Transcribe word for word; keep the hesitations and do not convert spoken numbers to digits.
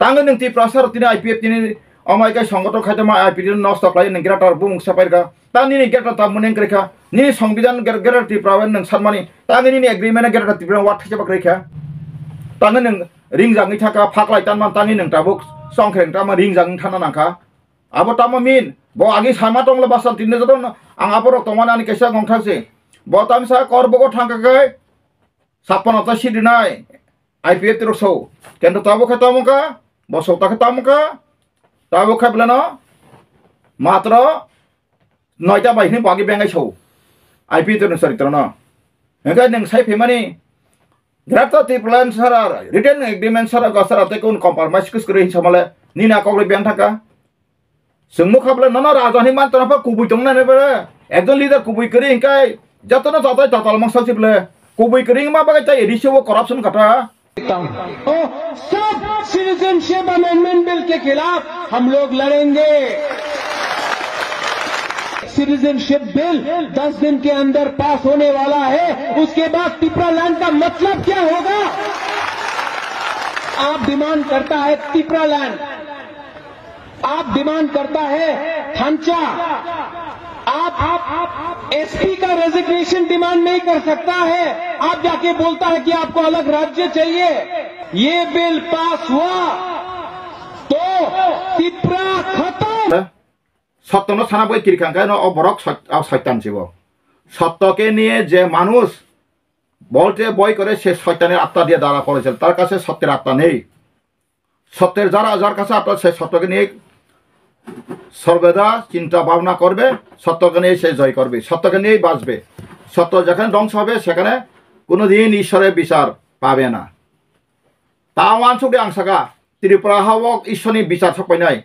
Tangwi nwng Tiprasa rok tini I P F tini omai kai songothon khaitama I P F nosto khlai nwng greater bumung sapai rwkha. Tang nini greater ta mwneng kwrwikha. Nini songbidan ger-, greater Tripura bai nwng sanmani. Tangwi nini agreement greater Tripura wa thaisa bakrwikha. Tangwi nwng ringjagwi thangkha, phaklai tanman tangwi nwng tabuk songkhreng tama ringjagwi thangna nangkha. Abo tamo min, bo agi sama tongla basal tinne joto no, ang aborok tongmani ani kaisa gongthang se. Bo tamsa kor bogo thangkha kai, sapano ta sidinai, I P F rok so. Kendo tabo khe tamo ka, bo so ta khe tamo ka, tabo khe blano, matro, noita bai hini bo agi bengai so. I P F no saritra no. Hingke nwng sai phemani, Greater Tipraland sara, written agreement sara, ga sara, te kun compromise kus kuri hinsamale, nina kokri beng thangka. Chwng nukha bwle nono raja hinwi mantona pha kubui tongnai bwle. Ekjon leader kubui kwrwi hinkai jotono tatai tatal mangsa si bwle. Kubui kwrwi wngma bagwi tai A D C o corruption kata. ओ, सब citizenship amendment bill के खिलाफ हम लोग लड़ेंगे। Citizenship bill दस दिन के अंदर पास होने वाला है, उसके बाद टिपरा लैंड का मतलब क्या होगा? आप डिमांड करता है टिपरा लैंड, आप डिमांड करता है थांचा, आप, आप, आप एसपी का रेजिग्नेशन डिमांड नहीं कर सकता है, आप जाके बोलता है कि आपको अलग राज्य चाहिए। ये बिल पास हुआ तो तिपरा खत्म। সত্যনো সানা বই কিরকাঙ্কায় ন অবরক সত-, আ, শয়তান ছিল। সত্যকে নিয়ে যে মানুষ বলতে বই করে, সে শয়তানের আত্মা দিয়ে দ্বারা করেছিল, তার কাছে সত্যের আত্মা নেই। সত্যের যারা, যার কাছে আপনার, সে সত্যকে নিয়ে সর্বদা চিন্তা ভাবনা করবে, সত্যকে নিয়ে সে জয় করবে, সত্যকে নিয়েই বাঁচবে। সত্য যেখানে ধ্বংস হবে, সেখানে কোনোদিন ঈশ্বরের বিচার পাবে না। Tamo ansugwi ang saka, Tripura ha o Ishwarni bichar sokpainai,